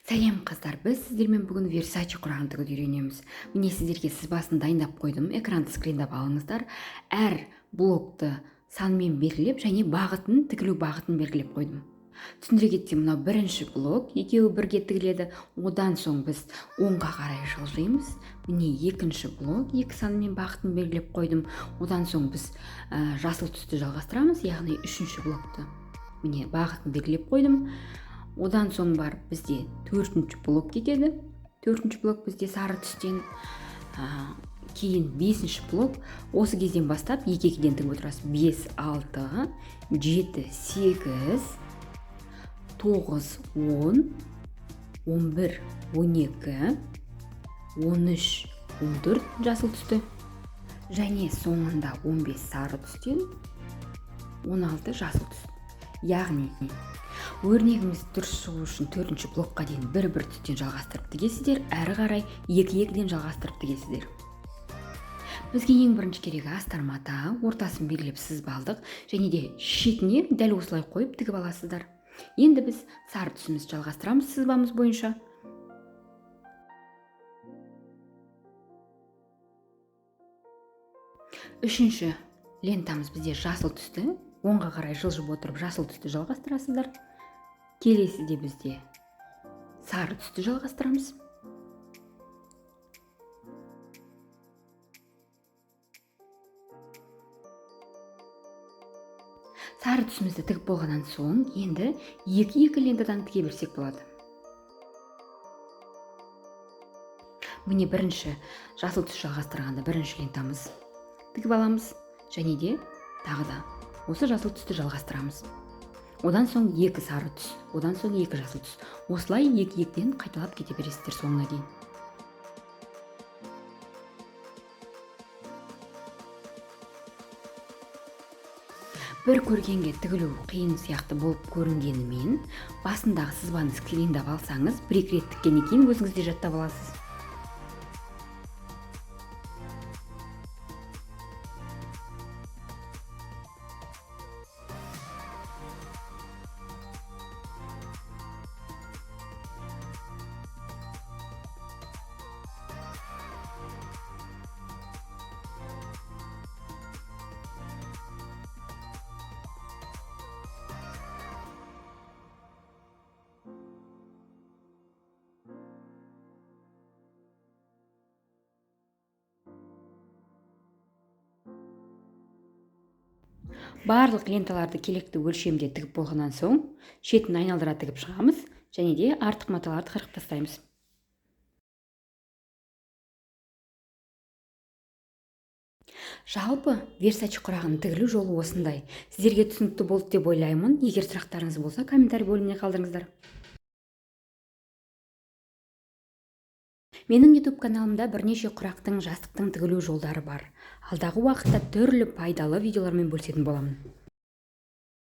Сәлем қыздар, біз сіздермен бүгін Версаче құрағын тігуді үйренеміз. Міне сіздерге сызбасын дайындап қойдым, экранды скриндап алыңыздар. Әр блокты санмен белгілеп және бағытын, тігілу бағытын белгілеп қойдым. Түсіндіре кетсем, мынау бірінші блок, екеуі бірге тігіледі. Одан соң біз оңға қарай жылжимыз. Міне екінші блок, екі санмен бағытын белгілеп қойдым. Одан соң біз жасыл түсті жалғастырамыз, яғни үшінші блокты. Міне бағытын белгілеп қойдым. Одан соң барып бізде төртінші блок кетеді. Төртінші блок бізде сары түстен, кейін бесінші блок. Осы кезден бастап екі екіден тігіп отырасыз. 5, 6, 7, 8, 9, 10, 11, 12, 13, 14 жасыл түсті. Және соңында 15 сары түстен, 16 жасыл түс. Яғни өрнегіміз дұрыс шығу үшін төртінші блокқа дейін бір-бір түстен жалғастырып тігесіздер, әрі қарай екі-екіден жалғастырып тігесіздер. Бізге ең бірінші керегі астар мата, ортасын белгілеп сызып алдық, және де шетіне дәл осылай қойып тігіп аласыздар. Енді біз сары түсімізді жалғастырамыз сызбамыз бойынша. Үшінші лентамыз бізде жасыл түсті. Оңға қарай жылжып отырып жасыл түсті жалғастырасыздар. Келесіде бізде сары түсті жалғастырамыз. Сары түсімізді тігіп болғаннан соң енді екі-екі лентадан тіге берсек болады. Міне бірінші жасыл түс жалғастырғанда бірінші лентамыз тігіп аламыз, және де тағы да осы жасыл түсті жалғастырамыз. Одан соң екі сары түс, одан соң екі жасыл түс. Осылай екі-екіден қайталап кете бересіздер соңына дейін. Бір көргенге тігілу қиын сияқты болып көрінгенімен, басындағы сызбаны скриндап алсаңыз, бір-екі рет тіккеннен кейін өзіңіз де жаттап аласыз. Барлық ленталарды керекті өлшемде тігіп болғаннан соң шетін айналдыра тігіп шығамыз және де артық маталарды қырқып тастаймыз. Жалпы Версаче құрағының тігілу жолы осындай. Сіздерге түсінікті болды деп ойлаймын. Егер сұрақтарыңыз болса, комментарий бөліміне қалдырыңыздар. Менің YouTube каналымда бірнеше құрақтың, жастықтың тігілу жолдары бар. Алдағы уақытта түрлі пайдалы видеолармен бөлісетін боламын.